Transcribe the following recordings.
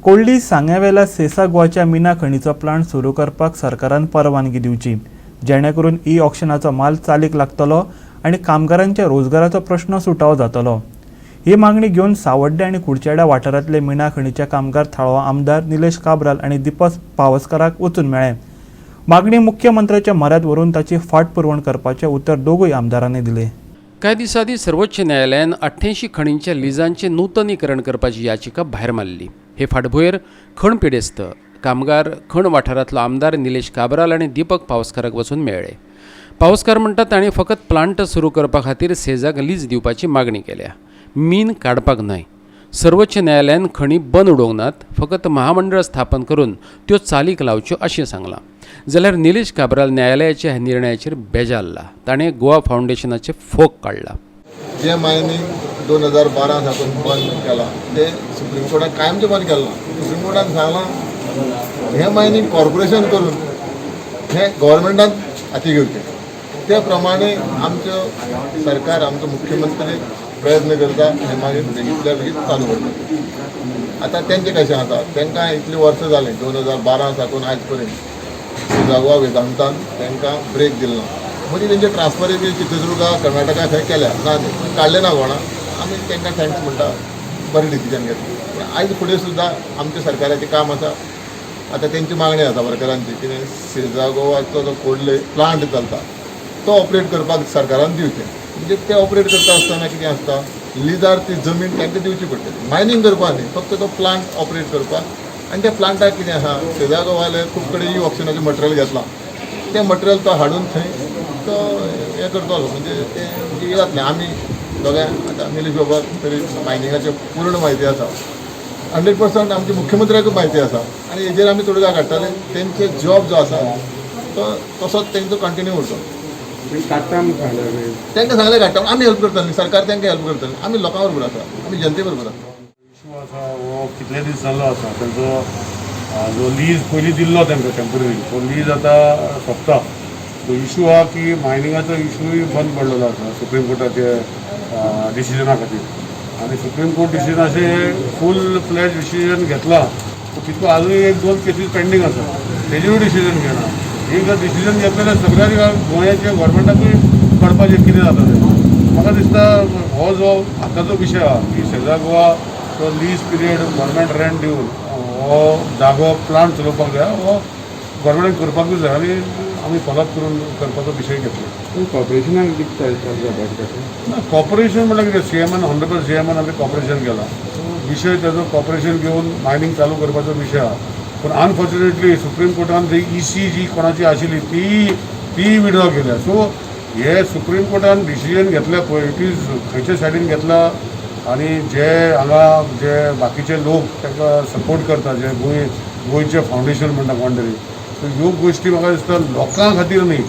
कोल्ली सांग्यावेल्या सेसा गोवाच्या मिना खणीचो प्लांट सुरू करपाक सरकारान परवानगी दिवची, जेणे करून ई ऑक्शनाचो माल चालीक लागतलो आनी कामगारांच्या रोजगाराचो प्रश्न सुटावो जातलो. ही मागणी घेवन सावड्डें आनी कुडचेड्या वाठारांतले मिना खणीचे कामगार थळावो आमदार निलेश काब्राल आनी दीपक पावसकाराक वचून मेळ्ळे. मागणी मुख्यमंत्र्याच्या म्हऱ्यांत व्हरून ताची फाटपुरवण करपाचें उतर दोगूय आमदारांनी दिलें. कांय दिसां आदीं सर्वोच्च न्यायालयान 88 खणींच्या लिजांचें नुतनीकरण करपाची याचिका भायर मारली. हे फाटभुंयेर खण पिडेस्त कामगार खण वाठारांतलो आमदार निलेश काब्राल आनी दीपक पावसकाराक वचून मेळ्ळे. पावसकार म्हणटात, तांणी फकत प्लांट सुरू करपा खातीर सेजाक लीज दिवपाची मागणी केल्या, मीन काडपाक न्हय. सर्वोच्च न्यायालयान खणी बंद उडोवंक नात, फकत महामंडळ स्थापन करून त्यो चालीक लावच्यो अशें सांगलां. जाल्यार निलेश काब्राल न्यायालयाच्या ह्या निर्णयाचेर बेजारला. ताणें गोवा फावंडेशनाचें फोग काडला. जे मायनींग 2012 साकून बंद केलां तें सुप्रीम कोर्टान कायमचें बंद केलां. सुप्रीम कोर्टान सांगलां, हें मायनींग कॉर्पोरेशन करून हें गव्हर्मेंटान हाती घेवचें. ते प्रमाणे आमचो सरकार, आमचो मुख्यमंत्री प्रयत्न करता, हें मागीर बेगींतल्या बेगीन चालू करता. आतां तेंचें कशें आसा, तांकां इतलीं वर्सां जालीं, 2012 साकून आयज पर्यंत जागवा वेदांतान तांकां ब्रेक दिलो ना. मदीं तेंचे ट्रान्सफर बी चित्रदुर्गा, कर्नाटका खंय केल्या ना न्ही, पूण काडलें ना कोणा. आमी तांकां thanks म्हणटा, बरें डिसिजन घेतलें. पूण आयज फुडें सुद्दां आमच्या सरकाराचें काम आसा. आतां तेंची मागणी आसा वर्करांची, कितें सेजा गोवाचो जो कोडले प्लांट चलता तो ऑपरेट करपाक सरकारान दिवचें. म्हणजे ते ऑपरेट करता आसतना कितें आसता, लिजार ती जमीन तांकां दिवची पडटली, मायनींग करपाक न्ही, फक्त तो प्लांट ऑपरेट करपाक. आनी त्या प्लांटाक कितें आसा, सेजा गोवाले खूब कडेन ई ऑक्शनाचें मटेरियल घेतलां, तें मटेरियल तो हाडून थंय तो हें करतलो. म्हणजे तें कितें जातलें, आमी दोगांय आतां निलेश बाबाक तरी मायनिंगाची पूर्ण म्हायती आसा, 100% आमच्या मुख्यमंत्र्याकूय म्हायती आसा आनी हेजेर आमी तोडगा काडटले. तेंचे जॉब जो आसा तो तसोच तेंचो कंटिन्यू उरतलो. काडटा म्हूण सांगलें. तांकां सांगलें काडटा, आमी हेल्प करतले, सरकार तांकां हेल्प करतले. आमी लोकां बरोबर आसा, आमी जनते बरोबर आसा. इशू आसा हो कितले दीस जाल्लो आसा. तेंचो जो लीज पयलीं दिल्लो तांकां टेंपररी, तो लीज आतां सोंपता. सो इशू आहा की मायनिंगाचो इशूय बंद पडलेलो आसा सुप्रीम कोर्टाचे डिसिजना खातीर. आनी सुप्रीम कोर्ट डिसिजन अशें फूल फ्लॅज डिसिजन घेतला, तितून आजून एक दोन केसीस पेंडींग आसा, तेजेरूय डिसिजन घेना. एक जर डिसिजन घेतलें जाल्यार सगळ्या गोंयाच्या गव्हर्मेंटाकूय कळपाचें कितें जाता तें. म्हाका दिसता हो जो आतांचो विशय आहा की सेजा गोवा तो लीज पिरियड गव्हर्मेंट रेंट दिवन हो जागो प्लांट चलोवपाक जाय, हो गव्हर्मेंटान करपाकूच जाय आनी आमी फॉलोअप करून करपाचो विशय घेतलो. कॉर्पोरेशनाक दिसता जावपाचें? ना, कॉपरेशन म्हणल्यार कितें, सीएमान, ऑनरेबल सीएमान आमी कॉपरेशन केलां. सो विशय तेजो कॉपरेशन घेवन मायनींग चालू करपाचो विशय आहा. पूण अनफॉर्च्युनेटली सुप्रीम कोर्टान जी इसी जी कोणाची आशिल्ली ती विड्रॉ केल्या. सो हे सुप्रीम कोर्टान डिसिजन घेतल्या पळय, it is खंयच्या सायडीन घेतला आनी जे हांगा जे बाकीचे लोक तांकां सपोर्ट करता, जे गोंयचें फावंडेशन म्हणटा कोण तरी, सो ह्यो गोश्टी म्हाका दिसता लोकां खातीर न्ही.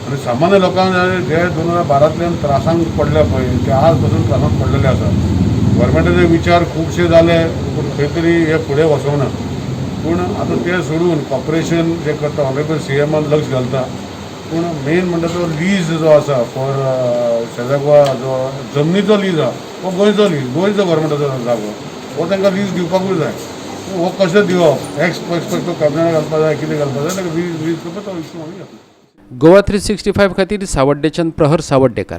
आनी सामान्य लोकांक जे 2012तल्यान त्रासांक पडल्या पळय, ते आज पासून त्रासांत पडलेले आसा. गव्हर्मेंटाचे विचार खुबशे जाले, पूण खंय तरी हे फुडें वचोना. पूण आतां ते सोडून कॉपरेशन जे करता, ऑनरेबल सी एमान लक्ष घालता. पूण मेन म्हणटा तो लीज जो आसा फॉर सेजा गोवा, जो जमनीचो लीज आहा, हो गोंयचो लीज, गोंयचो गव्हर्मेंटाचो जागो हो, तांकां लीज दिवपाकूच जाय. हो कशें दिवप, एक्स पक्ष तो कॅबिनेट घालपा जाय, कितें घालपा जाय, ताका लीज लीज करपाक तो इशू आमी घेतलो. गोवा 365 खातीर सावड्डेच्यान प्रहर सावड्डेकार.